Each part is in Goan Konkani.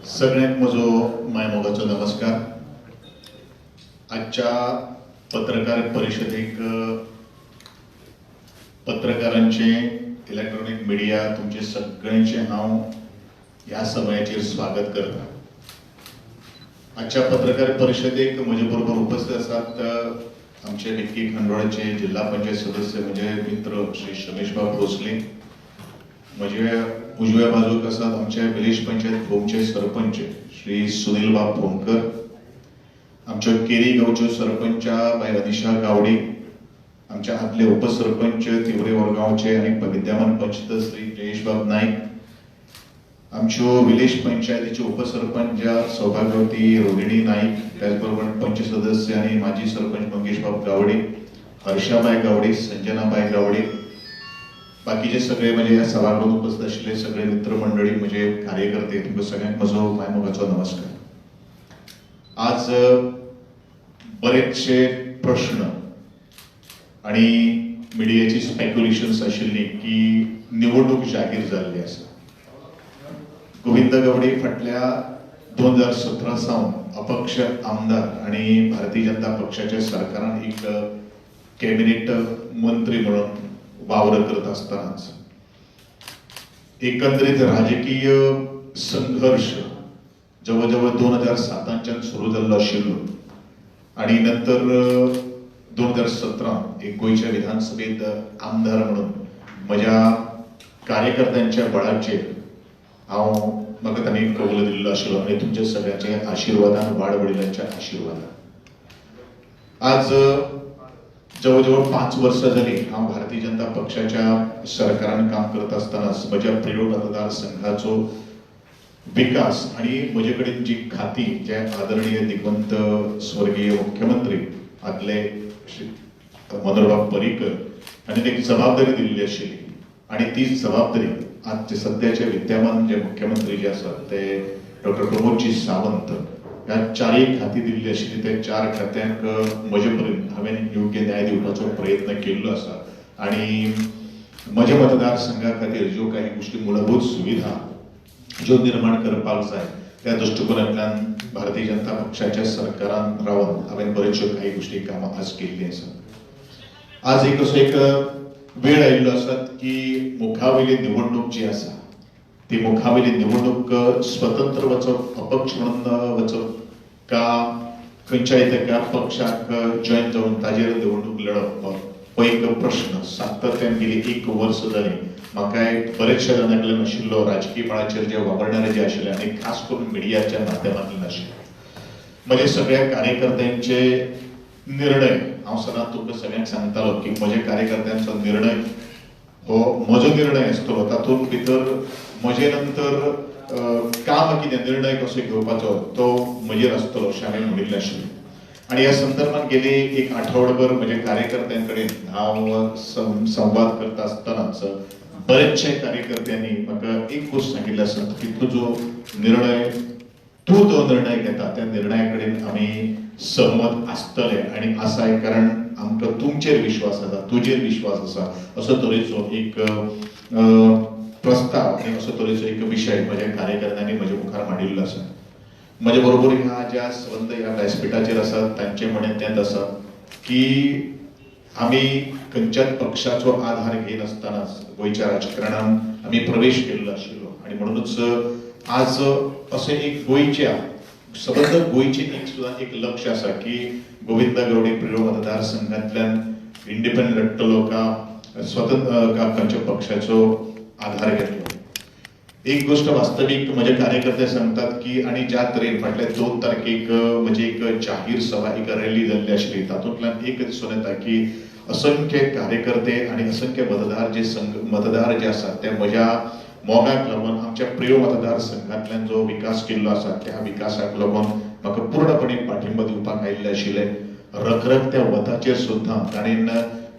सगळ्यांक म्हजो मायमोगाचो नमस्कार. आजच्या पत्रकार परिशदेक पत्रकारांचे, इलेक्ट्रॉनिक मिडिया, तुमचे सगळ्यांचे हांव ह्या समयाचेर स्वागत करता. आजच्या पत्रकार परिशदेक म्हजे बरोबर उपस्थित आसात आमचे बेतकी खांडोळाचे जिल्हा पंचायत सदस्य म्हजे मित्र श्री शमेशबाब भोसले. म्हजे उजव्या बाजूक आसात आमचे विलेज पंचायत भोमचे सरपंच श्री सुनीलबाब भोमकर, आमच्यो केरी गांवच्यो सरपंचा बाय अनिशा गावडे, आमच्या आदले उपसरपंच तिवरे वरगांवचे आनी विद्यमान पंच श्री जयेशबाब नाईक, आमच्यो विलेज पंचायतीच्यो उपसरपंच सौभाग्यवती रोहिणी नाईक, त्याचबरोबर पंच सदस्य आनी माजी सरपंच मंगेशबाब गावडे, हर्षाबाय गावडे, संजनाबाय गावडे, बाकीचे सगळे म्हणजे ह्या सभागृहात उपस्थित आशिल्ले सगळे मित्रमंडळी, म्हजे कार्यकर्ते, तुमकां सगळ्यांक म्हजो मायमोगाचो नमस्कार. आज बरेचशे प्रश्न आणि मिडियाची स्पेक्युलेशन्स आशिल्ली की निवडणूक जाहीर जाल्ली आसा. गोविंद गावडे फाटल्या 2017 सावन अपक्ष आमदार आणि भारतीय जनता पक्षाच्या सरकारान एक कॅबिनेट मंत्री म्हणून वावर करत असतानाच एकंदरीत राजकीय संघर्ष जवळ जवळ 2007च्यान सुरू जाल्लो आशिल्लो आणि नंतर 2017 एक गोंयच्या विधानसभेत आमदार म्हणून म्हज्या कार्यकर्त्यांच्या बळाचेर हांव म्हाका तांणी कौल दिल्लो आशिल्लो आनी तुमच्या सगळ्यांच्या आशिर्वादान, वाड वडिलांच्या आशिर्वादान आज जवळ जवळ 5 वर्सां जाली हांव भारतीय जनता पक्षाच्या सरकारान काम करत आसतनाच म्हज्या प्रियोळ मतदारसंघाचो विकास आणि म्हजे कडेन जी खाती जे आदरणीय दिगंत स्वर्गीय मुख्यमंत्री आदले श्री मनोहरबाब पर्रीकर हांणी एक जबाबदारी दिल्ली आशिल्ली आणि ती जबाबदारी आज सध्याचे विद्यमान जे मुख्यमंत्री जे आसात ते डॉक्टर प्रमोदजी सावंत ह्या चारय खाती दिल्ली आशिल्ली. त्या 4 खात्यांक म्हजे परीन हांवें योग्य न्याय दिवपाचो प्रयत्न केल्लो आसा आणि म्हज्या मतदारसंघा खातीर ज्यो काही गोष्टी मूलभूत सुविधा ज्यो निर्माण करपाक जाय त्या दृश्टिकोनांतल्यान भारतीय जनता पक्षाच्या सरकारान रावन हांवें बऱ्योचश्यो काही गोष्टी कामां आज केल्लीं आसा. आज एक असो एक वेळ आयिल्लो आसा की मुखावेली निवडणूक जी आसा ती मुखावेली निवडणूक स्वतंत्र वचप, अपक्ष म्हणून वचप का खंयच्याय एका पक्षाक जॉयन जावन ताजेर निवडणूक लढप हो एक प्रश्न सातत्यान गेली 1 वर्स जालें म्हाकाय बरेचशे जाणां कडल्यान आशिल्लो, राजकीय मळाचेर जे वावरणारे जे आशिल्ले आनी खास करून मिडियाच्या माध्यमांतल्यान आशिल्ले. म्हजे सगळ्या कार्यकर्त्यांचे निर्णय हांव सदांच तुमकां सगळ्यांक सांगतालो की म्हज्या कार्यकर्त्यांचो निर्णय हो म्हजो निर्णय आसतलो, तातूंत भितर म्हजे नंतर काम कितें निर्णय कसो घेवपाचो तो म्हजेर आसतलो अशें हांवें म्हणिल्लें आशिल्लें. आनी ह्या संदर्भात गेले एक आठवडोभर म्हज्या कार्यकर्त्यां कडेन हांव संवाद करता आसतनाच बरेचशे कार्यकर्त्यांनी म्हाका एक गोश्ट सांगिल्ली आसा की तुजो निर्णय, तूं जो निर्णय घेता त्या निर्णया कडेन आमी सहमत आसतले आनी आसाय, कारण आमकां तुमचेर विश्वास आसा, तुजेर विश्वास आसा, असो तरेचो एक प्रस्ताव आनी असो तरेचो एक विशय म्हज्या कार्यकर्त्यांनी म्हज्या मुखार मांडिल्लो आसा. म्हजे बरोबर ह्या ज्या संबंद ह्या व्यासपिठाचेर आसा तांचें म्हणणें तेंच आसा की आमी खंयच्याच पक्षाचो आधार घेनासतनाच गोंयच्या राजकारणान आमी प्रवेश केल्लो आशिल्लो आनी म्हणूनच आज अशें एक गोंयच्या सबंद गोंयचें एक सुद्दां एक लक्ष आसा की गोविंद गावडे प्रियोळ मतदारसंघांतल्यान इंडिपेंडंट लढटलो का स्वतंत्र का खंयच्या पक्षाचो आधार घेतलो. एक गोष्ट वास्तविक म्हजे कार्यकर्ते सांगतात की आनी ज्या तरेन फाटल्या 2 तारखेक म्हणजे एक जाहीर सभा, एक रॅली जाल्ली आशिल्ली तातूंतल्यान एक दिसून येता की असंख्य कार्यकर्ते आनी असंख्य मतदार जे मतदार जे आसात ते म्हज्या मोगाक लागून आमच्या प्रियोळ मतदारसंघांतल्यान जो विकास केल्लो आसा त्या विकासाक लागून म्हाका पूर्णपणे पाठिंबो दिवपाक आयिल्ले आशिल्ले. रखरखत्या वताचेर सुद्दां ताणें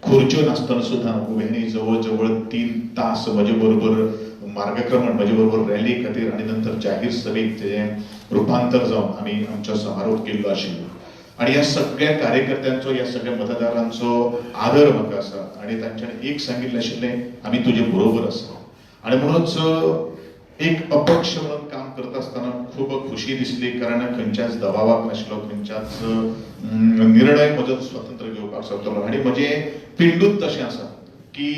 खुर्च्यो नासतना सुद्दां उब्यांनी जवळ जवळ 3 तास म्हजे बरोबर मार्गक्रमण, म्हजे बरोबर रॅली खातीर आनी नंतर जाहीर सभेक तेजें रुपांतर जावन आमी आमचो समारोप केल्लो आशिल्लो. आनी ह्या सगळ्या कार्यकर्त्यांचो, ह्या सगळ्या मतदारांचो आदर म्हाका आसा आनी तांच्यांनी एक सांगिल्लें आशिल्लें, आमी तुजे बरोबर आसा. आनी म्हणूनच एक अपक्ष म्हणून काम करता आसतना खूब खुशी दिसली, कारण खंयच्याच दबावाक नाशिल्लो, खंयच्याच निर्णय म्हजो स्वतंत्र घेवपाक शकतलो. आनी म्हजें पिंडूच तशें आसा की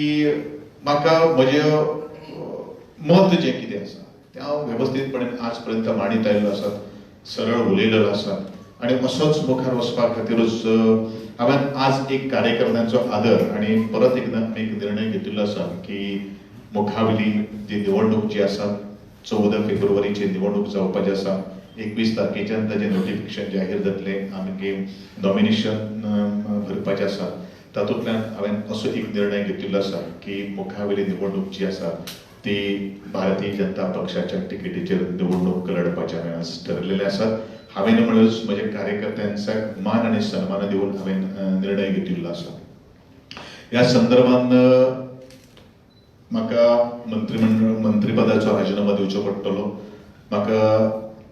म्हाका म्हजें मत जें कितें आसा तें हांव वेवस्थीतपणे आज पर्यंत मांडीत आयिल्लो आसा, सरळ उलयलेलो आसा. आनी असोच मुखार वचपा खातीरूच हांवें आज एक कार्यकर्त्यांचो आदर आनी परत एकदां आमी एक निर्णय घेतिल्लो आसा की मुखावेली जी निवडणूक जी आसा 14 फेब्रुवारीची निवडणूक जावपाची आसा, 21 तारखेच्यान ताजें नोटिफिकेशन जाहीर जातलें, आमगे नॉमिनेशन भरपाचें आसा. तातूंतल्यान हांवें असो एक निर्णय घेतिल्लो आसा की मुखावेली निवडणूक जी आसा ती भारतीय जनता पक्षाच्या तिकेटीचेर निवडणूक लढपाचें हांवें आज ठरयलेलें आसा. हांवें म्हणल्यारूच म्हज्या कार्यकर्त्यांचा मान आनी सन्मान दिवन हांवें निर्णय घेतिल्लो आसा. ह्या संदर्भान म्हाका मंत्रिमंडळ मंत्रीपदाचो राजिनामो दिवचो पडटलो, म्हाका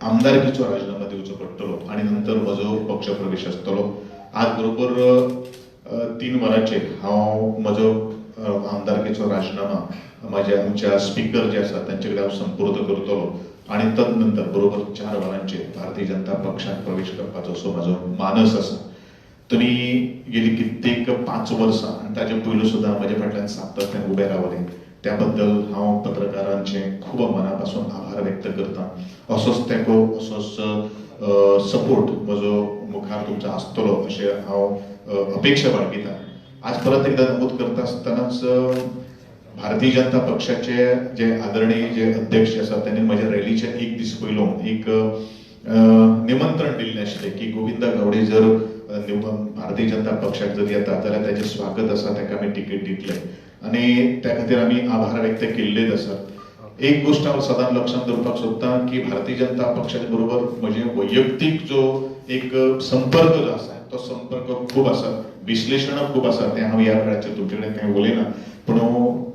आमदारकीचो राजिनामो दिवचो पडटलो आनी नंतर म्हजो पक्ष प्रवेश आसतलो. आज बरोबर 3 वरांचेर हांव म्हजो आमदारकीचो राजिनामा म्हज्या आमच्या स्पिकर जे आसा तांचे कडेन हांव संपर्क करतलो आनी तदनंतर बरोबर 4 वरांचेर भारतीय जनता पक्षांत प्रवेश करपाचो असो म्हजो मानस आसा. तुमी गेली कित्येक 5 वर्सां आनी ताजे पयलू सुद्दां म्हज्या फाटल्यान सातत्यान उबे रावले, त्या बद्दल हांव पत्रकारांचे खूब मना पासून आभार व्यक्त करता. असोच तेंको, असोच सपोर्ट म्हजो मुखार तुमचो आसतलो अशें हांव अपेक्षा बाळगिता. आज परत एकदा नमूद करता आसतनाच भारतीय जनता पक्षाचे जे आदरणीय जे अध्यक्ष आसा त्यांनी म्हज्या रॅलीच्या एक दीस पयलो एक निमंत्रण दिल्लें आशिल्लें की गोविंद गावडे जर भारतीय जनता पक्षाक जर येता जाल्यार ताचें स्वागत आसा, ताका आमी तिकेट दितले आनी त्या खातीर आमी आभार व्यक्त केल्लेच आसात. एक गोश्ट हांव सदांच लक्षांत दवरपाक सोदता की भारतीय जनता पक्षाच्या बरोबर म्हजे वैयक्तीक जो एक संपर्क जो आसा तो संपर्क खूब आसा, विश्लेशण खूब आसा, तें हांव ह्या वेळाचेर तुमचे कडेन कांय उलयना. पूण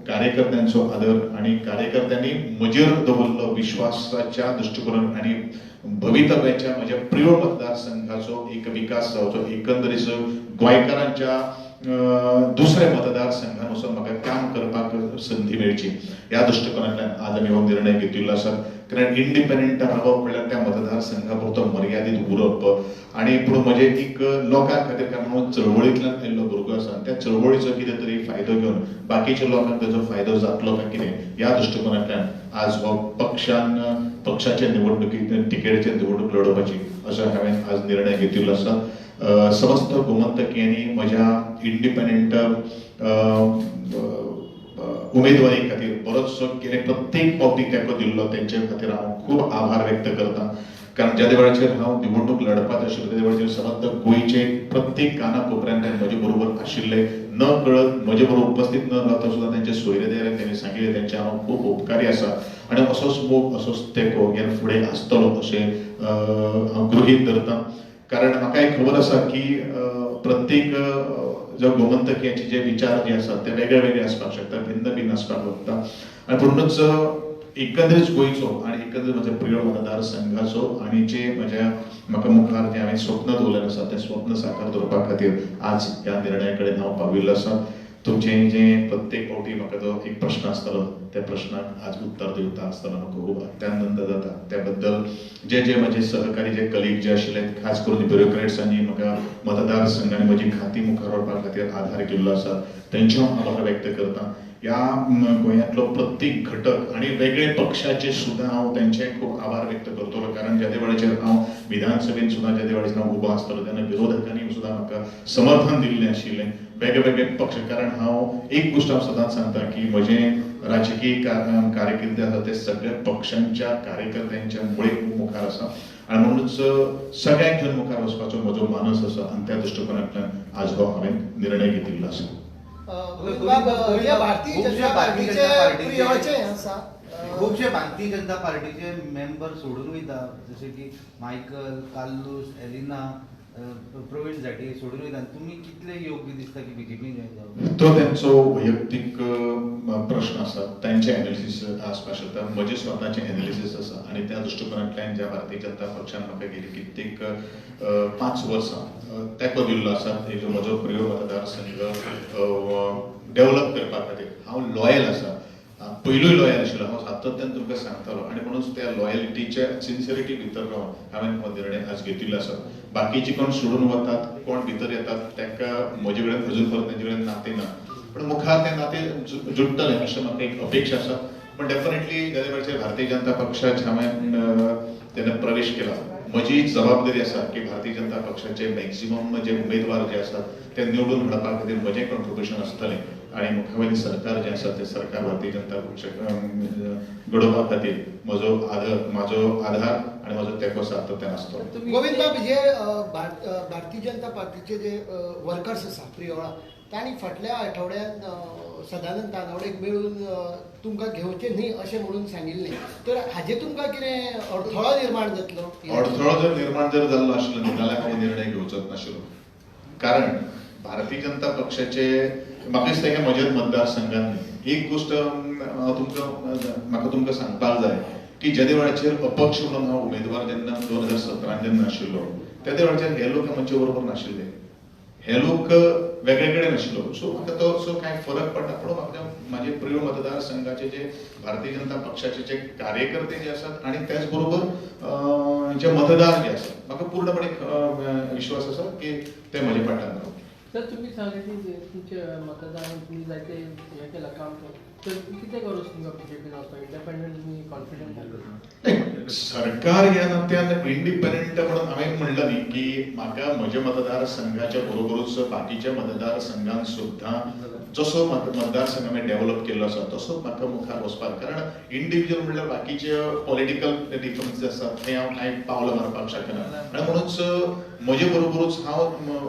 कार्यकर्त्यांचो आदर आनी कार्यकर्त्यांनी म्हजेर दवरलो विश्वासाच्या दृश्टिकोनान आनी भवितव्याच्या म्हज्या प्रियोळ मतदारसंघाचो एक विकास जावचो, एकंदरीत गोंयकारांच्या दुसऱ्या मतदारसंघान वचून म्हाका काम करपाक संदी मेळची ह्या दृश्टिकोनांतल्यान आज आमी हो निर्णय घेतिल्लो आसा. कारण इंडिपेंडंट रावप म्हणल्यार त्या मतदारसंघा पुरतो मर्यादीत उरप आनी पूण म्हजें एक लोकां खातीर, कारण हांव चळवळींतल्यान आयिल्लो भुरगो आसा आनी त्या चळवळीचो कितें तरी फायदो घेवन बाकीच्या लोकांक ताचो फायदो जातलो काय कितें ह्या दृश्टिकोनांतल्यान आज हो पक्षान पक्षाचे निवडणुकी तिकेटीचेर निवडणूक लडोवपाची असो हांवें आज निर्णय घेतिल्लो आसा. समस्त गोमंतकीयांनी म्हज्या इंडिपेंडंट उमेदवारी खातीर बरोचसो केले, प्रत्येक फावटी तेंको दिल्लो, तेंचे खातीर हांव खूब आभार व्यक्त करता. कारण ज्या वेळाचेर हांव निवडणूक लढपाचें आशिल्लें त्या वेळाचेर समस्त गोंयचे प्रत्येक काना कोपऱ्यान ते म्हजे बरोबर आशिल्ले, न कळत म्हजे बरोबर उपस्थित न रावता सुद्दां तेंचे सोयरे दायरे तेणी सांगिल्लें, तेंचे हांव खूब उपकारी आसा आनी असोच मोग असोच तेंको ह्या फुडें आसतलो अशें हांव गृहीत धरता. कारण म्हाका एक खबर आसा की प्रत्येक जो गोमंतकीयाचे जे विचार जे आसात ते वेगळे वेगळे आसपाक शकता, भिन्न भिन्न आसपाक शकता आनी म्हणूनच एकंदरीत गोंयचो आनी एकंदरीत म्हज्या प्रियोळ मतदारसंघाचो आनी जे म्हज्या म्हाका मुखार जें हांवें स्वप्न दवरलेलें आसा तें स्वप्न साकार दवरपा खातीर आज ह्या निर्णया कडेन हांव पाविल्लो आसा. तुमचें जें प्रत्येक फावटी म्हाका जो एक प्रश्न आसतालो त्या प्रश्नाक आज उत्तर दिवता आसतना म्हाका खूब अत्यानंद जाता. त्या बद्दल जे जे म्हजे सहकारी जे कलीग जे आशिल्ले, खास करून ब्युरोक्रेट्सांनी म्हाका मतदारसंघांनी म्हजी खाती मुखार व्हरपा खातीर आधार केल्लो आसा तेंचे हांव आभार व्यक्त करता. ह्या गोंयांतलो प्रत्येक घटक आनी वेगळे पक्षाचे सुद्दां हांव तेंचे खूब आभार व्यक्त करतलो. कारण ज्या वेळाचेर हांव विधानसभेन सुद्दां ज्या वेळाचेर हांव उबो आसतलो तेन्ना विरोधकांनी सुद्दां म्हाका समर्थन दिल्लें आशिल्लें, वेगळे वेगळे पक्ष. कारण हांव एक गोश्ट हांव सदांच सांगता की म्हजें राजकीय कार्यकिर्दी आसा ते सगळ्या पक्षांच्या कार्यकर्त्यांच्या मुळे मुखार आसा आनी म्हणूनच सगळ्यांक घेवन मुखार वचपाचो म्हजो मानस आसा आनी त्या दृश्टिकोनांतल्यान आज हो हांवें निर्णय घेतिल्लो आसा. खूबशे भारतीय जनता पार्टीचे मेंबर सोडून वयता, जशे की मायकल कार्लूस, एलिना, प्रवीण झाटी सोडून वयता, तुमी कितले योग्य दिसता की बीजेपी जॉईन जावं? तो तेंचो वैयक्तीक प्रश्न आसा, तेंचे एनालिसीस आसपाक शकता, म्हजें स्वताचें एनालिसीस आसा आनी त्या दृश्टिकोनांतल्यान ज्या भारतीय जनता पक्षान म्हाका गेली कित्येक 5 वर्सां तेंको दिल्लो आसा, जो म्हजो प्रियोळ मतदारसंघ डेव्हलप करपा खातीर हांव लॉयल आसा. पयलूय लॉयल आशिल्लो, हांव सातत्यान तुमकां सांगतालो आनी म्हणून त्या लॉयल्टीच्या सिन्सियरिटी भितर रावन हांवें हो निर्णय आज घेतिल्लो आसा. बाकीची कोण सोडून वतात, कोण भितर येतात, तांकां म्हजे कडेन अजून परत तेंचे कडेन नातें ना, पण मुखार तें नातें जुडटलें अशें म्हाका एक अपेक्षा आसा. पण डेफिनेटली ज्या वेळाचेर भारतीय जनता पक्षाक हांवें तेन्ना प्रवेश केला, म्हजी जबाबदारी आसा की भारतीय जनता पक्षाचे मॅक्झिमम जे उमेदवार जे आसात ते निवडून हाडपा खातीर म्हजें कॉन्ट्रिब्युशन आसतलें आनी मुखावेलें सरकार जें आसा तें सरकार भारतीय जनता पक्ष घडोवपा खातीर म्हजो आधार आनी म्हजो तेंको सातत्यान आसतलो. गोविंद बाब, जे भारतीय जनता पार्टीचे जे वर्कर्स आसा प्रियोळा, तांणी फाटल्या आठवड्यान सदानंद तानावडेक मेळून तुमकां घेवचें न्ही अशें म्हणून सांगिल्लें, तर हाजें तुमकां कितें अडथळो निर्माण जातलो? अडथळो जर निर्माण जर जाल्लो आशिल्लो न्ही जाल्यार हांव निर्णय घेवचोच नाशिल्लो, कारण भारतीय जनता पक्षाचे म्हाका दिसता हे म्हज्याच मतदारसंघात न्ही. एक गोश्ट हांव तुमकां म्हाका तुमकां सांगपाक जाय की जेदे वेळाचेर अपक्ष म्हणून हांव उमेदवार जेन्ना 2017 जेन्ना आशिल्लो तेदे वेळाचेर हे लोक म्हजे बरोबर नाशिल्ले, हे लोक वेगळे कडेन आशिल्लो. सो म्हाका तो सो कांय फरक पडना, पूण म्हाका म्हाजे प्रियोळ मतदारसंघाचे जे भारतीय जनता पक्षाचे जे कार्यकर्ते जे आसात आनी त्याच बरोबर जे मतदार जे आसात, म्हाका पूर्णपणे विश्वास आसा की ते म्हजे फाटल्यान रावतले. सर, तुम्ही सांगले की तुमच्या मतदारान तुम्ही जायते हे केला काम, तर कितें गरज तुमकां बीजेपीन वचपाक? इंडिपेंडंट तुमी कॉन्फिडंट? सरकार ह्या नात्यान इंडिपेंडंट म्हणून हांवें म्हणलां न्ही की म्हाका म्हज्या मतदारसंघाच्या बरोबरूच बाकीच्या मतदारसंघान सुद्दां जसो मतदारसंघ हांवें डेव्हलप केल्लो आसा तसो म्हाका मुखार वचपाक, कारण इंडिविज्युअल म्हणल्यार बाकीचे पॉलिटिकल डिफरन्सीस आसात थंय हांव कांय पावलां मारपाक शकना आनी म्हणूच म्हजे बरोबरूच हांव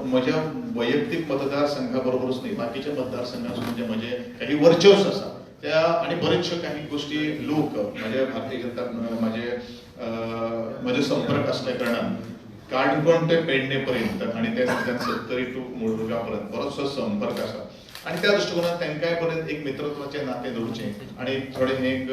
म्हज्या वैयक्तीक मतदारसंघा बरोबरूच न्ही बाकीच्या मतदारसंघात म्हणजे म्हजे काही वर्चस्व आसा त्या आनी बरेचश्यो काही गोश्टी लोक म्हजे भारतीय जनता म्हजे म्हजे संपर्क आसल्या कारणान काणकोण ते पेडणे पर्यंत आनी ते 70 टू मुळगांव पर्यंत बरोचसो संपर्क आसा आनी त्या दृश्टिकोनान तांकांय पर्यंत एक मित्रत्वाचें नातें दवरचें आनी थोडें एक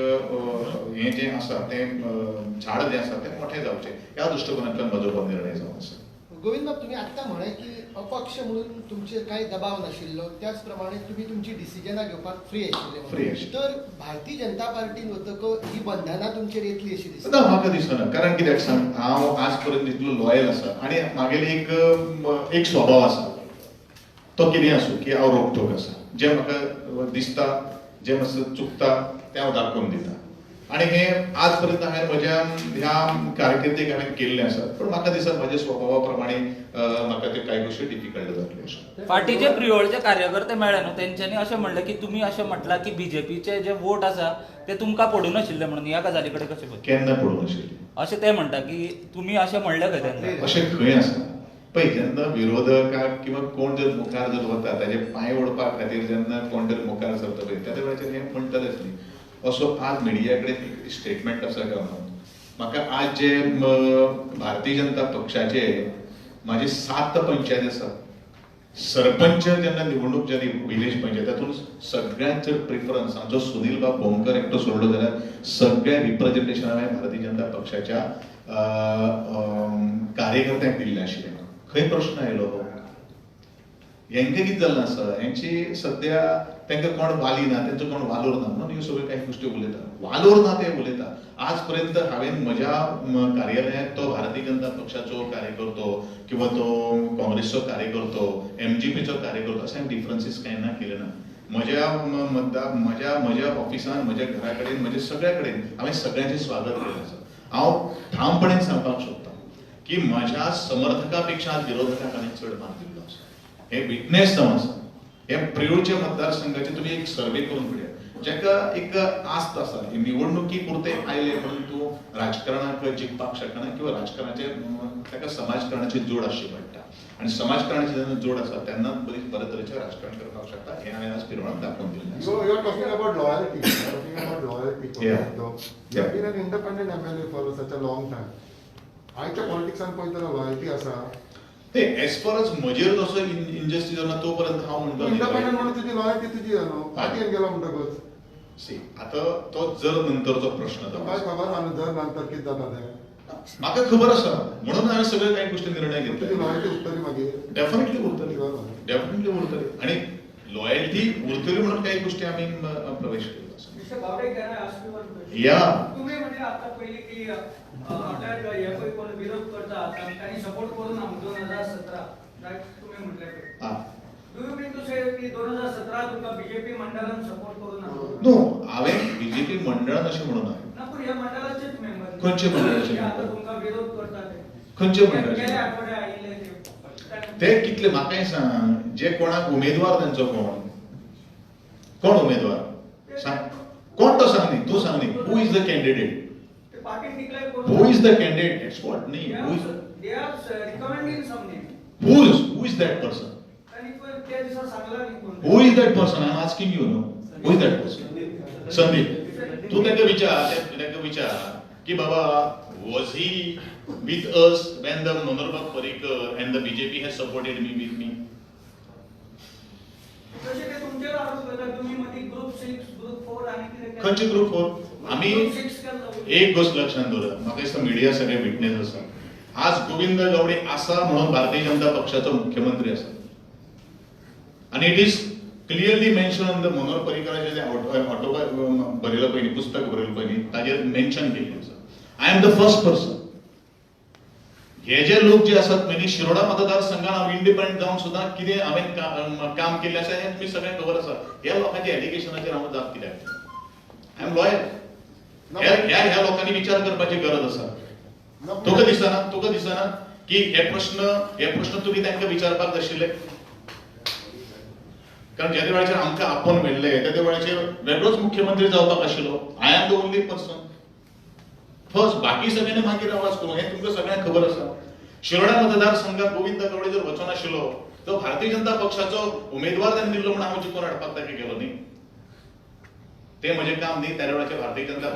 हें जें आसा तें झाड जें आसा तें मोठें जावचें ह्या दृश्टिकोनांतल्यान म्हजो हो निर्णय जावन आसा. गोविंद बाब, तुम्ही आत्ता म्हळें की अपक्ष म्हणून तुमचेर कांय दबाव नाशिल्लो, त्याच प्रमाणे तुमी तुमची डिसिजनां घेवपाक फ्री आशिल्ले, फ्री आशिल्ले, तर भारतीय जनता पार्टीन वतकच ही बंधनां तुमचेर येतली अशी दिसता? ना, म्हाका दिसना, कारण कित्याक सांग, हांव आज पर्यंत इतलो लॉयल आसा आनी म्हागेले एक स्वभाव आसा, तो कितें आसूं की हांव रोखठोक आसा, जें म्हाका दिसता जें मातशें चुकता तें हांव दाखोवन दिता आनी हें आज पर्यंत हांवें म्हज्या ह्या कारकिर्दीक हांवें केल्लें आसा. पूण म्हाका दिसता म्हज्या स्वभावा प्रमाणे म्हाका त्यो कांय गोश्टी डिफिकल्ट जातल्यो अशें. फाटीचे प्रियोळचे कार्यकर्ते मेळ्ळे न्हू, तेंच्यांनी अशें म्हणलें की तुमी अशें म्हटलां की बीजेपीचे जे वोट आसा ते तुमकां पडूं नाशिल्ले म्हणून, ह्या गजाली कडेन कशें पळयता? केन्ना पडूं नाशिल्ले अशें ते म्हणटा की तुमी अशें म्हणलें खंय तेन्ना? अशें खंय आसा? पळय, जेन्ना विरोधकाक किंवा कोण जर मुखार जर वता ताजे पांय ओडपा खातीर जेन्ना कोण जर मुखार सरता पळय त्या वेळाचेर हें म्हणटलेच न्ही. असो आज मिडिया कडेन एक स्टेटमेंट आसा काय म्हणून म्हाका आज जे भारतीय जनता पक्षाचे म्हाजे 7 पंचायत आसात, सरपंच जेन्ना निवडणूक जाली विलेज पंचायत तातूंत सगळ्यांत चड प्रिफरन्स आमचो सुनील बाब भोमकर एकटो सोडलो जाल्यार सगळ्या रिप्रेझेंटेशन हांवें भारतीय जनता पक्षाच्या कार्यकर्त्यांक दिल्लें आशिल्लें. खंय प्रश्न आयलो हो? हेंकां कितें जाल्लें आसा, हेंची सद्या तांकां कोण वाली ना, तेंचो कोण वालोर ना म्हणून ह्यो सगळ्यो कांय गोश्टी उलयता, वालोर ना ते उलयता. आज पर्यंत हांवें म्हज्या कार्यालयांत तो भारतीय जनता पक्षाचो कार्यकर्तो किंवा तो काँग्रेसचो कार्यकर्तो, एमजीपीचो कार्यकर्तो अशें हांवें डिफरन्सीस कांय ना केले ना. म्हज्या म्हज्या म्हज्या ऑफिसान, म्हज्या घरा कडेन, म्हज्या सगळ्या कडेन हांवें सगळ्यांचें स्वागत केलें आसा. हांव ठामपणेन सांगपाक शकता की म्हज्या समर्थका पेक्षा विरोधकांक हांवें चड मान दिल्लो आसा. हे विटनेस जावन आसा. हे प्रियोळच्या मतदारसंघाचे तुमी एक सर्वे करून पळयात, जाका एक आस्त आसा निवडणुकी पुरते आयले म्हणून तूं राजकारणाक जिखपाक शकना किंवा राजकारणाचे ताका समाजकारणाची जोड आसची पडटा आनी समाजकारणाची जेन्ना जोड आसा तेन्ना बरी बरे तरेचें राजकारण करपाक शकता हें हांवें आज पिरवळान दाखोवन दिल्लें आसा. You are talking about loyalty. You are talking about loyalty. You have been an independent MLA for such a long time. आयच्या पॉलिटिक्सान पळयतना लॉयल्टी आसा. ते एज फार एज म्हजेर जसो इनजस्टीस जालो तो पर्यंत हांव म्हणटा इंडिपेंडंट म्हणून तुजी लॉयल्टी तुजी न्हू, पार्टीन गेलो म्हणटकच सी आतां तो जर नंतरचो प्रश्न काय खबर आसा जर नंतर कितें जाता तें म्हाका खबर आसा, म्हणून हांवें सगळे कांय गोश्टी निर्णय घेतले. तुजी लॉयल्टी उरतली मागीर? डेफिनेटली उरतली, डेफिनेटली उरतली. आनी लॉयल्टी उरतली म्हणून काही गोष्टी आमी प्रवेश केलो. या तुम्ही म्हणजे आता पहिले की आपल्या हे पळय कोण विरोध करता तांणी सपोर्ट करून 2017 रायट तुम्ही म्हटले. Do you mean to say की 2017 तुमकां बीजेपी मंडळान सपोर्ट करून? नो, हांवें बीजेपी मंडळान अशें म्हणून ना, पूण ह्या मंडळाचेच मेंबर खंयचे मंडळाचे आता तुमकां विरोध करता ते खंयचे मंडळाचे गेल्या आठवड्या आयिल्ले ते कितले म्हाका सांग, जे कोणाक उमेदवार तांचो कोण कोण उमेदवार सांग, कोण तो सांग न्ही, तूं सांग न्ही. Who is the candidate? Who is the candidate? That's what न्ही, who is they are recommending some name. Who is that person? Who is that person? I am asking you no, who is that person? Sandeep, तूं ताका विचार, ताका विचार की बाबा was he with us when the Manohar Parrikar and the BJP has supported me with me? खंयचे ग्रुप 4? आमी एक गोष्ट लक्षात दवरा, म्हाका दिसता मिडिया सगळे विटनेस आसा. आज गोविंद गावडे आसा म्हणून भारतीय जनता पक्षाचो मुख्यमंत्री आसा आनी it is clearly mention on the Manohar पर्रीकराचें जें ऑटो बरयलां पळय न्ही, पुस्तक बरयलां पळय न्ही, ताजेर मेन्शन केल्लें आसा. I am the first person. हे जे लोक जे आसात न्ही, शिरोडा मतदारसंघान हांव इंडिपेंडंट जावन सुद्दां कितें हांवें काम केल्लें आसा हें तुमी सगळ्यांक खबर आसा. ह्या लोकांच्या एलिगेशनाचेर हांव जाप कित्याक? I am loyal. ह्या ह्या लोकांनी विचार करपाची गरज आसा. तुका दिसना, तुका दिसना की हे प्रश्न तुमी तांकां विचारपाक जाय आशिल्ले? कारण ज्या वेळाचेर आमकां आपोवन व्हेल्ले त्या वेळाचेर वेगळोच मुख्यमंत्री जावपाक आशिल्लो. I am the only person first, बाकी सगळ्यांनी मागीर आवाज करूं, हें तुमकां सगळ्यांक खबर आसा. शिरोडा मतदारसंघात गोविंद गावडे जर वचनाशिल्लो तर भारतीय जनता पक्षाचो उमेदवार ताणें दिल्लो म्हणून हांव जिखून हाडपाक ताका गेलो न्ही. ते म्हजें काम न्ही. त्या वेळाचेर भारतीय जनता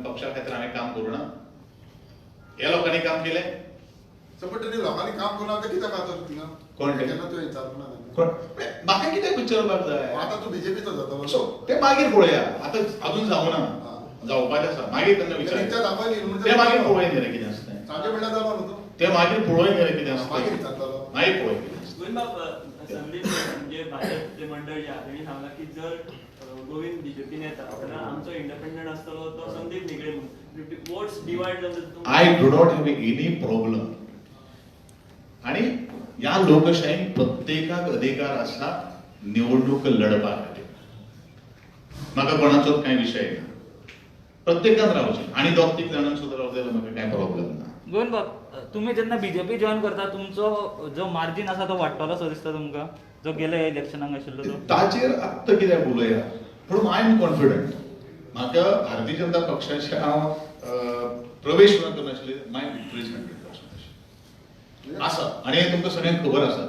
पक्षा खातीर हांवें काम करूं ना, ह्या लोकांनी काम केलें. लोकांनी काम करूं ना कित्याक आतां थिंगा कोण केन्ना तुवें विचारपा ना? कोण म्हाका कित्याक विचारपाक जाय? आतां तूं बीजेपीचो जातलो, सो ते मागीर पळोवया. आतां अजून जावना, जावपाचें आसा, मागीर तेन्ना विचार ते मागीर पळोवया न्ही रे कितें आसता सांजे म्हणल्यार जालो न्हू तूं, ते मागीर पळोवया न्ही रे कितें आसता, मागीर विचारतलो, मागीर पळोवया कितें आसता. गोविंद संदीप म्हणजे भाजप जे मंडळ जे आहा तेणी सांगलां की जर गोविंद बीजेपीन येता जाल्यार आमचो इंडिपेंडंट आसतलो तो संदीप निगडे म्हणून वोट्स डिवायड जावन. I do not have any problem. आणि ह्या लोकशाहीन प्रत्येकाक अधिकार आसा निवडणूक लढपा खातीर. म्हाका कोणाचोच कांय विशय ना, प्रत्येकान रावचें आनी दोग तीग जाणांक सुद्दां रावता जाल्यार म्हाका कांय प्रॉब्लम ना. गोविंद बाब, तुमी जेन्ना बीजेपी जॉयन करता तुमचो जो मार्जीन आसा तो वाडटलो सो दिसता तुमकां, जो गेल्या इलेक्शनाक आशिल्लो तो? ताचेर आत्तां कित्याक उलोवया, पूण I am confident. म्हाका भारतीय जनता पक्षाचे हांव प्रवेश करनाशिल्ले, माय विक्टरी is 100% आसा आनी हें तुमकां सगळ्यांक खबर आसा.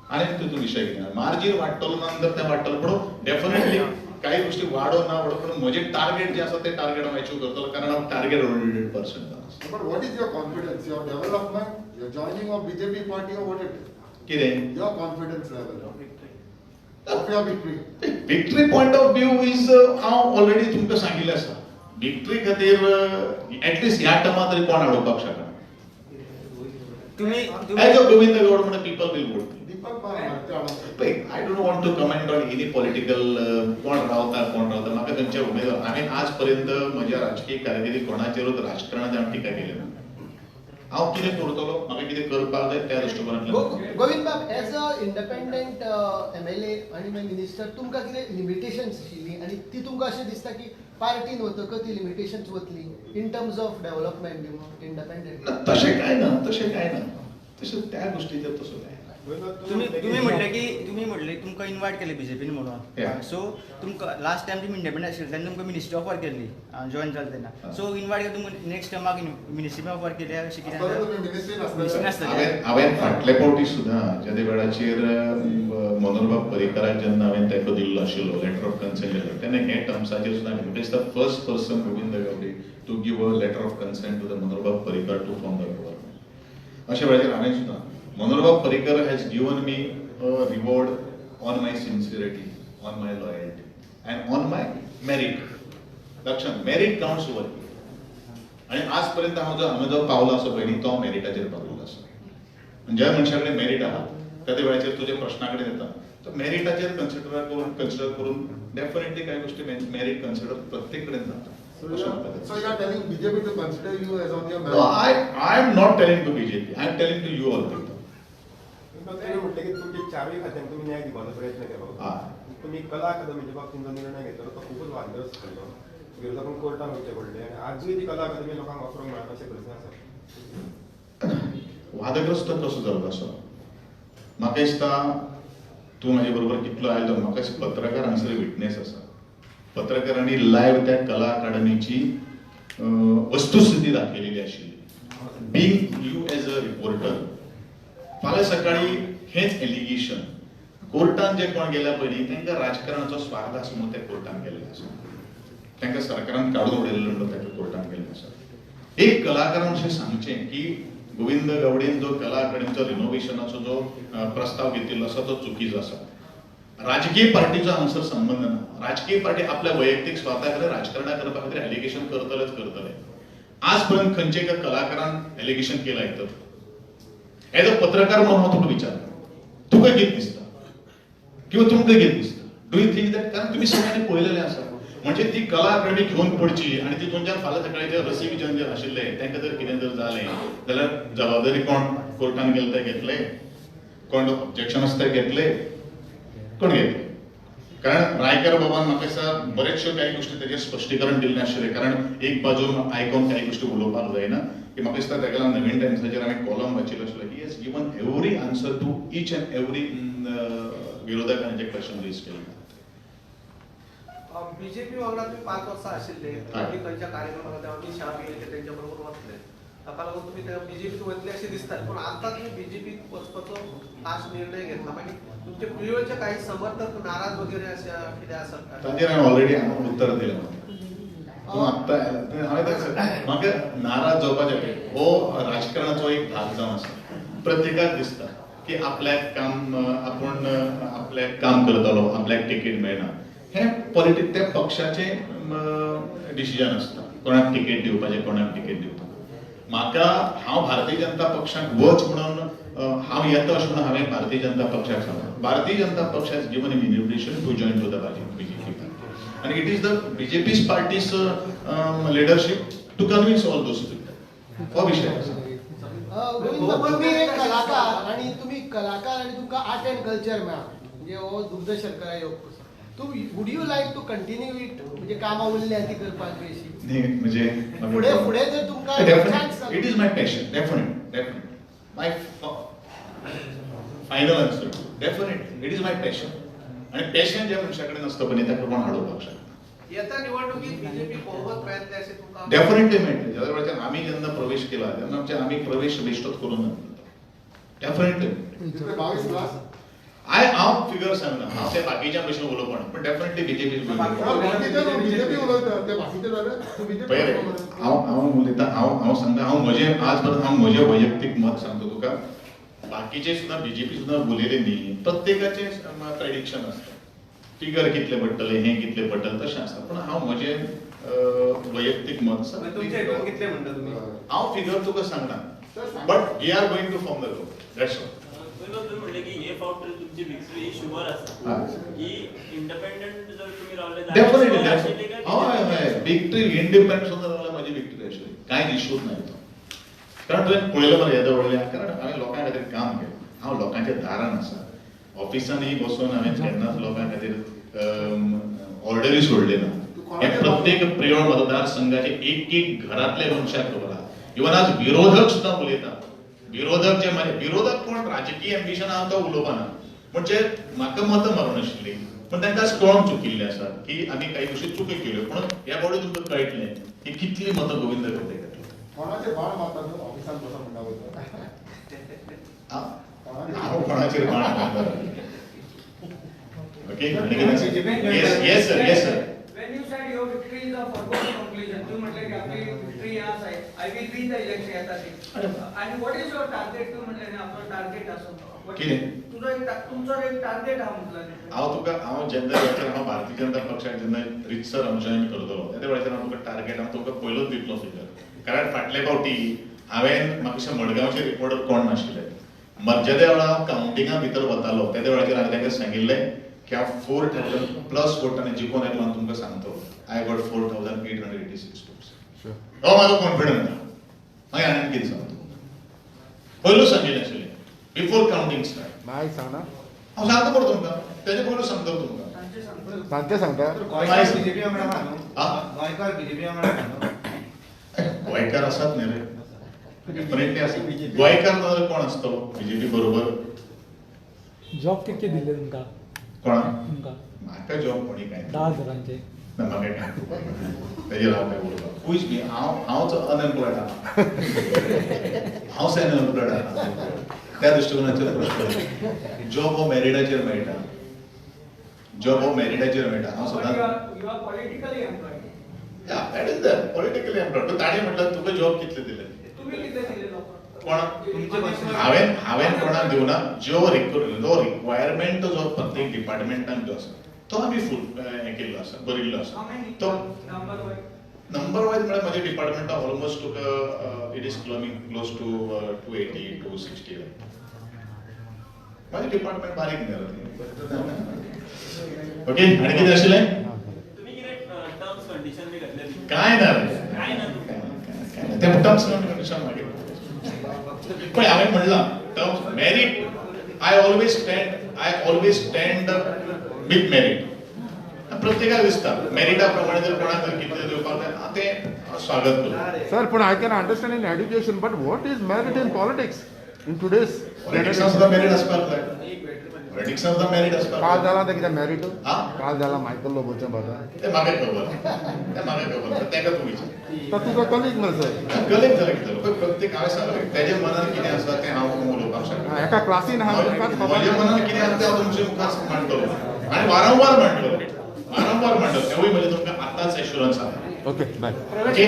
आनी तितून विशय कितें मार्जीन वाडटलो ना तर तें वाडटलो, पूण डेफिनेटली काही गोष्टी वाडो ना वाडो, पूण म्हजें टार्गेट जें आसा तें टार्गेट हांव अचीव करतलो, कारण हांव टार्गेट ओरिएंटेड पर्सन जावन आसा. But what is your confidence? Your development, your joining of BJP party or what it is? कितें? Your confidence level of your victory. Victory point of view is हांव ऑलरेडी तुमकां सांगिल्लें आसा. विक्टरी खातीर एटलिस्ट ह्या टर्मा तरी कोण अडोवपाक शकना. एज अ गोविंद गौड म्हणून people will vote. I don't want to comment on any political कोण रावता कोण रावता, म्हाका खंयच्या उमेदवार. हांवें आज पर्यंत म्हज्या राजकीय कारकिर्दीत कोणाचेरूच राजकारणांत हांवें टिका केली ना. हांव कितें करतलो, म्हाका कितें करपाक जाय त्या दृश्टिकोनांतल्यान. गोविंद बाब, as a independent MLA आनी मिनिस्टर तुमकां कितें लिमिटेशन्स आशिल्लीं आनी ती तुमकां अशें दिसता की पार्टीन वतकच ती लिमिटेशन्स वतली in terms of development independent? तशें कांय ना, तशें कांय ना, तशें त्या गोष्टीचेर तसो कांय ना. तुम्ही म्हटलें की तुम्ही म्हटलें तुमकां इनवायट केलें बीजेपीन म्हणून, सो तुमकां लास्ट टायम तुमी इंडिपेंडंट आशिल्ले तेन्ना तुमकां मिनिस्ट्री ऑफर केल्ली जॉयन जालें तेन्ना, सो इनवायट केलें तुमकां नेक्स्ट टर्माक मिनिस्ट्री ऑफर केली अशें कितें? हांवें हांवें फाटले फावटी सुद्दां ज्या वेळाचेर मनोहरबाब पर्रीकराक जेन्ना हांवें तेंको दिल्लो आशिल्लो, लेटर ऑफ कन्सेंट दिल्लो, तेन्ना हे टर्म्साचेर सुद्दां it is the first person Govind Gaude to give a letter of consent to the Manoharbab Parrikar to form the government. अशा वेळाचेर हांवें सुद्दां Manoharbab Parrikar has given me a reward on my sincerity, on my loyalty and on my merit. लक्षात, merit counts over. आनी आजपर्यंत हांव जो हांगा जो पावलो आसा पळय न्ही, तो हांव मेरिटाचेर पावलेलो आसा. ज्या मनशा कडेन मेरीट आहा त्या वेळाचेर तुज्या प्रश्ना कडेन येता. तर मेरिटाचेर कन्सिडर करून डेफिनेटली कांय गोष्टी मेरीट कन्सिडर प्रत्येक कडेन जाता. So you are telling BJP to consider you as on your merit? No, I am not telling to BJP. I am telling to you all people. तुम्ही म्हटले की तुमचे चारूय खात्यांक तुमी न्याय दिवपाचो प्रयत्न केलो. तुमी कला अकादमीच्या बाबतींत जो निर्णय घेतलो तो खूपच वादग्रस्त ठरलो. विरोधकांक कोर्टान वचचें पडलें आनी आजूय ती कला अकादमी लोकांक वापरूंक मेळना अशें प्रस्न आसा. वादग्रस्त कसो जाल्लो आसा म्हाका दिसता तूं म्हाजे बरोबर कितलो आयलो म्हाका दिसता पत्रकार हांगसर विटनेस आसा. पत्रकारांनी लायव्ह त्या कला अकादमीची वस्तुस्थिती दाखयलेली आशिल्ली. Being you as a reporter फाल्यां सकाळी हेच एलिगेशन कोर्टान जे कोण गेल्या पयलीं तांकां राजकारणाचो स्वार्थ आसा म्हणून ते कोर्टान गेल्ले आसा. तांकां सरकारान काडून उडयल्लें म्हणून तांकां कोर्टान गेल्ले आसा. एक कलाकारान अशें सांगचें की गोविंद गावडेन जो कला अकादमीचो रिनोव्हेशनाचो जो प्रस्ताव घेतिल्लो आसा तो चुकीचो आसा. राजकीय पार्टीचो हांगसर संबंद ना. राजकीय पार्टी आपल्या वैयक्तीक स्वार्था खातीर राजकारणा करपा खातीर एलिगेशन करतलेच करतले. आज पर्यंत खंयच्या एका कलाकारान एलिगेशन केलां तर एज अ पत्रकार म्हणून हांव तुका विचारता तुका कितें दिसता किंवा तुमकां कितें दिसता do you think that? कारण तुमी सगळ्यांनी पळयलेलें आसा. म्हणजे ती कला अकादमी घेवन पडची आनी तितूनच्यान फाल्यां सकाळी जे रसीक जन जे आशिल्ले तांकां जर कितें जर जालें जाल्यार जबाबदारी कोण कोर्टान गेले ते घेतले, कोण ऑब्जेक्शन आसा ते घेतले, कोण घेतले? कारण रायकर बाबान म्हाका दिसता बरेचश्यो कांय गोश्टी तेजेर स्पश्टीकरण दिल्लें आशिल्लें. कारण एक बाजून आयकोन कांय गोश्टी उलोवपाक जायना की म्हाका दिसता तेका नवीन टायम्साचेर हांवें कॉलम वाचिल्लो आशिल्लो. He has given every answer to each and every विरोधकांनी जे क्वेश्चन रेज केल्ले. बीजेपी वांगडा तुमी 5 वर्सां आशिल्ले, तुमी खंयच्या कार्यक्रमाक अमित शाह बी येयले तेंच्या बरोबर वतले, ताका लागून तुमी बीजेपीत वतले अशें दिसतालें. पूण आतां तुमी बीजेपीत वचपाचो खास निर्णय घेतला, मागीर तुमचे प्रियोळचे काही समर्थक नाराज वगैरे अशें कितें आसा? तांचेर हांवें ऑलरेडी हांवें उत्तर दिलें. तूं आत्तां हांवें म्हाका नाराज जावपाचें हो राजकारणाचो एक भाग जावन आसा. प्रत्येकाक दिसता की आपल्याक काम आपूण आपल्याक काम करतलो, आपल्याक तिकीट मेळना. हें पॉलिटिक्स त्या पक्षाचें डिसिजन आसता कोणाक तिकेट दिवपाचें कोणाक तिकेट दिवपाक. म्हाका हांव भारतीय जनता पक्षाक वच म्हणून हांव येता अशें म्हणून हांवें भारतीय जनता पक्षाक सांगलां. भारतीय जनता पक्ष has given an invitation to join to the BJP party आनी it is the BJP's party's leadership to convince all those people. हो विशय आसा. तुमी एक कलाकार आनी तुमी कलाकार आनी तुमकां आर्ट एंड कल्चर मेळ्ळा म्हणजे हो दुग्ध शर्करा योग कसो तूं would you like to continue it? म्हणजे कामां उरल्या ती करपाक बी अशी न्ही म्हणजे फुडें फुडें जर तुमकां it is my passion. Definite definite my final answer definite it is my passion. आनी पॅशन ज्या मनशा कडेन आसता पळय ताका कोण हाडोवपाक शकना. येता निवडणुकीत बीजेपी बहुमत मेळटलें अशें तुमकां? डेफिनेटली मेळटलें. ज्या वेळाचेर आमी जेन्ना प्रवेश केला तेन्ना आमचे आमी प्रवेश बेश्टोच करूंक ना. डेफिनेटली 22 प्लस I हांव फिगर सांगना, हांव ते बाकीच्या भशेन उलोवपा, पण डेफिनेटली बीजेपी पळय हांव हांव उलयता, हांव हांव सांगता, हांव म्हजें आज पर्यंत हांव म्हजें वैयक्तीक मत सांगता तुका. बाकीचे सुद्दां बीजेपी सुद्दां उलयले न्ही, प्रत्येकाचें प्रेडिक्शन आसता, फिगर कितले पडटले, हें कितले पडटलें तशें आसता. पूण हांव म्हजें वैयक्तीक मत सांगता. हांव फिगर तुका सांगना, but we are going to form the government. That's all. तुम्ही म्हटले की हे फावट तुमची विक्ट्री शुअर आसा ही इंडिपेंडंट जर तुम्ही रावले डेफिनेटली. हय हय, विक्ट्री इंडिपेंडंट सुद्दां रावले माझी विक्ट्री आशिल्ली, कांय इश्यूच ना तो. कारण तुवें पळयलें मरे येदो व्हडलें, कारण हांवें लोकां खातीर काम केलें, हांव लोकांच्या दारान आसा, ऑफिसांनी बसून हांवें केन्नाच लोकां खातीर ऑर्डरी सोडली ना. हे प्रत्येक प्रियोळ मतदारसंघाचे एक एक घरांतल्या मनशाक खबर आसा. इवन आज विरोधक सुद्दां उलयता, विरोधक जे म्हणजे विरोधक कोण राजकीय एम्बिशन आहा तो उलोवपाना, म्हणजे म्हाका मतां मारूंक नाशिल्लीं, पूण तांकां आज कळोन चुकिल्लें आसा की आमी कांय गोश्टी चुकी केल्यो. पूण ह्या फावटी तुमकां कळटलें की कितली मतां गोविंद गावडे घेतली. कोणाचेर बाण मारता तूं ऑफिसान बसून म्हणटा वयता? हांव कोणाचेर बाण मारता? Okay, yes yes sir, yes sir. When you said your victory is a foregone conclusion, तू म्हटलं की आपली victory आज आहे, I will win the election येता ती. आणि what is your target? तू म्हटलं ना आपलं टार्गेट असो कितें तुझो एक तुमचो एक टार्गेट हा म्हटलं. हांव तुका हांव जेन्ना वेळाचेर हांव भारतीय जनता पक्षाक जेन्ना रितसर हांव जॉयन करतलो त्या वेळाचेर हांव तुका टार्गेट हांव तुका पयलोच दितलो फिगर. कारण फाटले फावटी हांवें म्हाका मडगांवचे रिपोर्टर कोण नाशिल्ले, जेद्या वेळार हांव कावंटिंगा भितर वतालो तेद्या वेळाचेर हांवें तांकां सांगिल्लें की हांव 4000 प्लस वोटांनी जिखून येतलो आनी तुमकां सांगतो I got 4886 votes. हो म्हाजो कॉन्फिडन्स. मागीर आनी कितें सांगता पयलूच सांगिल्लें आशिल्लें बिफोर कावंटींग स्टार्ट. मागीर सांगना हांव सांगता बरो तुमकां तेजे पयलूच सांगता तुमकां. सांगते सांगता गोंयकार बीजेपी वांगडा आहा न्हू? गोंयकार बीजेपी वांगडा आहा न्हू? गोंयकार आसात न्ही रे, डेफिनेटली आसा. गोंयकार ना जाल्यार कोण आसतलो बीजेपी बरोबर? जॉब कितके दिल्ले तुमकां? कोणा? तुमकां. म्हाका जॉब कोणी काय 10,000 ना, म्हाका काय तेजेर हांव काय उलोवपाक खूश बी. हांवच अनएम्प्लॉयड आहा, हांव अनएम्प्लॉयड आहा. त्या दृश्टिकोनाचेर प्रश्न जॉब हो मेरिटाचेर मेळटा, जॉब हो मेरिटाचेर मेळटा. हांव सदांच that is there politically employed. ताणें म्हटल्यार तुका जॉब कितले दिले? कोणा? हांवें कोणाक दिवना. जो रिक्वायरमेंट जो प्रत्येक डिपार्टमेंटान जो आसा तो आमी फूल हें केल्लो आसा, बरयल्लो आसा. तो नंबर वायज म्हळ्यार म्हज्या डिपार्टमेंटान ऑलमोस्ट तुका it is coming close to 280 260. म्हाजें डिपार्टमेंट बारीक न्ही. ओके, आनी कितें आशिल्लें? काय ना ते टर्म्स कंडिशन मागीर पळय. हांवें म्हणलां terms merit. I always stand with merit. प्रत्येकाक दिसता मेरिटा प्रमाणे जर कोणाक जर कितें दिवपाक जाय तें स्वागत करता. सर पूण I can understand in education but what is merit in politics in today's? पॉलिटिक्सान सुद्दां मेरीट आसपाक जाय. पॉलिटिक्सान सुद्दां मेरीट आसपाक. काल जाला तें कितें मेरीट? काल जाला मायकल लोबोच्या बाबा तें म्हाका खबर, तें म्हाका खबर. तेका तूं विचार. तो तुजो कलीग मरे सर. कलीग जाल्यार कितें जालें? प्रत्येक हांवें सांगलें तेज्या मनान कितें आसा तें हांव उलोवपाक शकता. एका क्लासीन म्हज्या मनान कितें आसा तें हांव तुमचे मुखार मांडटलो आनी वारंवार मांडटलो, वारंवार मांडटलो. तेवूय म्हजें तुमकां आतांच एश्युरन्स आसा. Okay bye. Okay,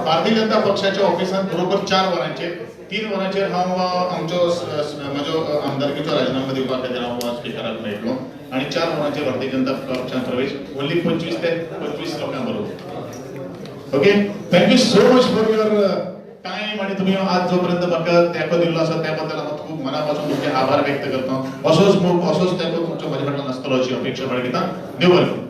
Bharatiya Janata पक्षाच्या ऑफिसांत बरोबर 4 वरांचेर 3 वरांचेर हांव आमचो म्हजो आमदारकीचो राजिनामो दिवपा खातीर हांव स्पिकराक मेळटलो आनी 4 वरांचेर भारतीय जनता पक्षान प्रवेश ओन्ली 25 ते 25 लोकां बरोबर. Okay, thank you so much for your time. आनी तुमी आज जो पर्यंत म्हाका तेंको दिल्लो आसा त्या बद्दल हांव खूब मना पासून तुमचे आभार व्यक्त करता. असोच मोग, असोच तेंको तुमच्या म्हज्या फाटल्यान आसतलो अशी अपेक्षा बाळगिता. देव बरें करूं.